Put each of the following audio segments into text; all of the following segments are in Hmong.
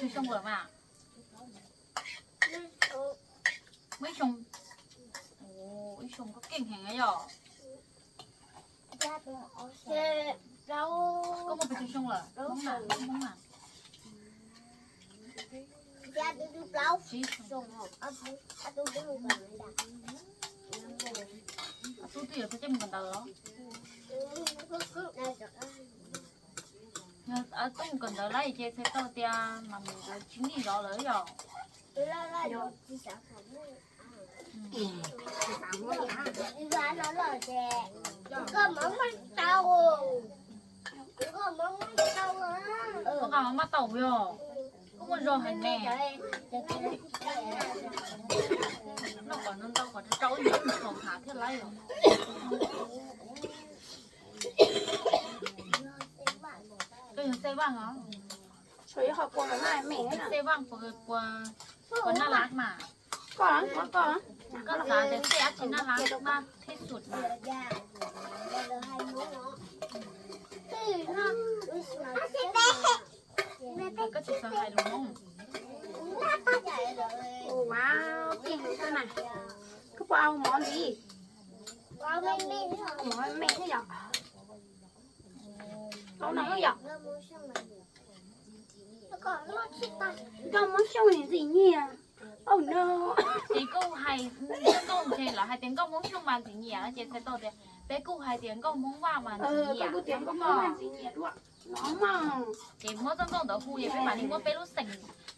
Twg xyoo lawm mas? Muaj ib xyoo. Ib xyoo koj keej heev yom. Koj muaj pes tsawg xyoo lawm? Hmoob na, Hmoob na. Ob tug twb yuav txog caij mus kawm ntawv los? Yog ob tug mus kawm ntawv lawm ces txhais tau tias mas mus ntawv tsis nij zov lawm yom. Koj nqa mov maj tau yog? Koj muaj zog heev ne. Noj kom ntau ntau kom rau rau ib nyuag khoom hav thiaj laib os. Koj yog xej vaj os? Xej vaj puas, puas naj lab mas? Koj xav tias xej dab tsi naj lab mas thiaj xum mas? Koj tsis xav hais lus Hmoob. Ua, pij hwv xwb na. Koj puas au mov ntxiv? Mov me me thiab yom. Au no yom. Nkauj Hmoob Xyooj ntxim nyiam. Au no. Ces kuj hais, nkauj ces lawv hais tias nkauj Hmoob Xyooj mas ntxim nyiam no ces txhais tau tias peb kuj hais tias nkauj Hmoob Vaj mas ntxim nyiam. Ces muab txoj nkauj ntawd hu es peb mam li muab peb lub xeem,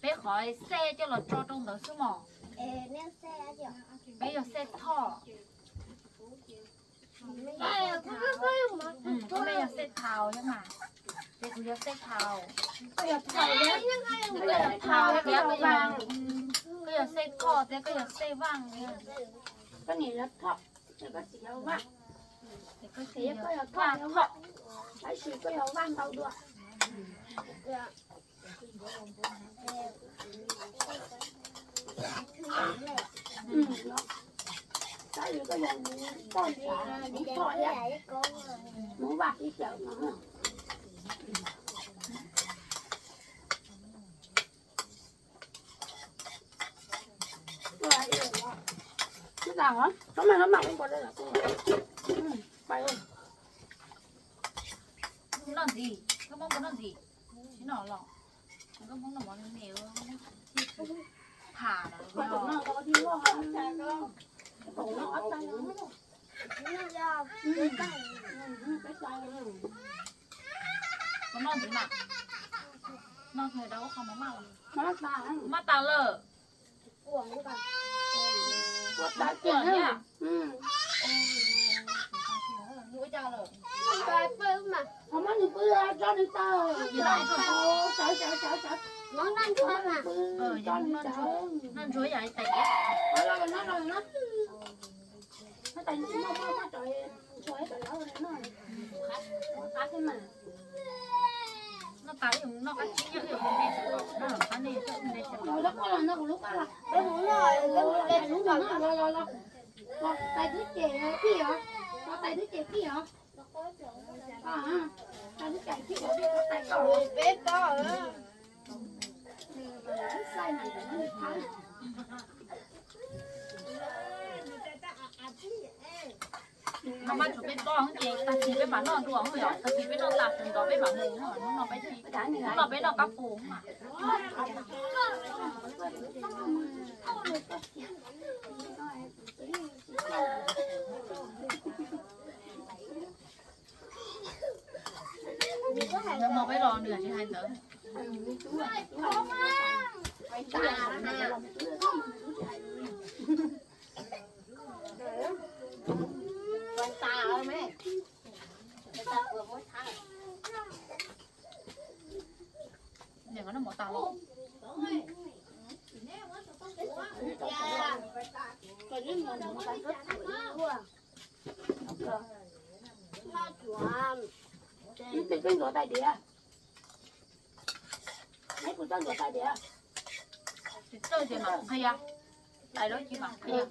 peb qhov xej coj los tso rau ntawd xwb mos. Peb yog xej Thoj. Koj yog xej Thaus thiab mas. Ces kuv yog xej Thaus. Koj yog Thaus thiab koj yog, koj yog xej Thoj thiab koj yog xej Vaj. Koj niam yog Thoj, koj txiv yog Vaj. Koj yog Thoj, tab sis koj yog Vaj ntau dua. Tab sis koj yog Thoj thiab, Thoj thiab, Vaj tib cawm no. Noj ntxiv, koj Hmoob puas noj ntxiv? Tsis noj los, koj Hmoob noj mov me me, tham los. Puas noj ntxiv mas? Noj ntxiv rau ub qho mov maj los. Maj tas lawm. Ua tas thiab. Qhov maj nws pw tso nws taw. Sawv sawv sawv sawv. Noj ntsuag yam li tais. Noj tas li tais noj, noj tas li tais noj. Noj tas li noj qab tsib nyob li me, noj qab ne, noj kuv lub qab los. Los tais twb ces pij os, los tais twb ces pij os. Tais twb ces pij os, tais tau peb tau. No mas tshuav peb tog ces tag kis peb mam noj dua yom, tag kis peb noj tas hnub ntawd peb mam mus, hnub no peb, hnub no peb noj qab pus mas. Nws hais no peb los nws tsis hais ntawd. Niam ko noj mov tas los? Neb puas txawj ntxuav tais diav? Tsis txawj ces mam qhia. Tais dab tsi mam qhia.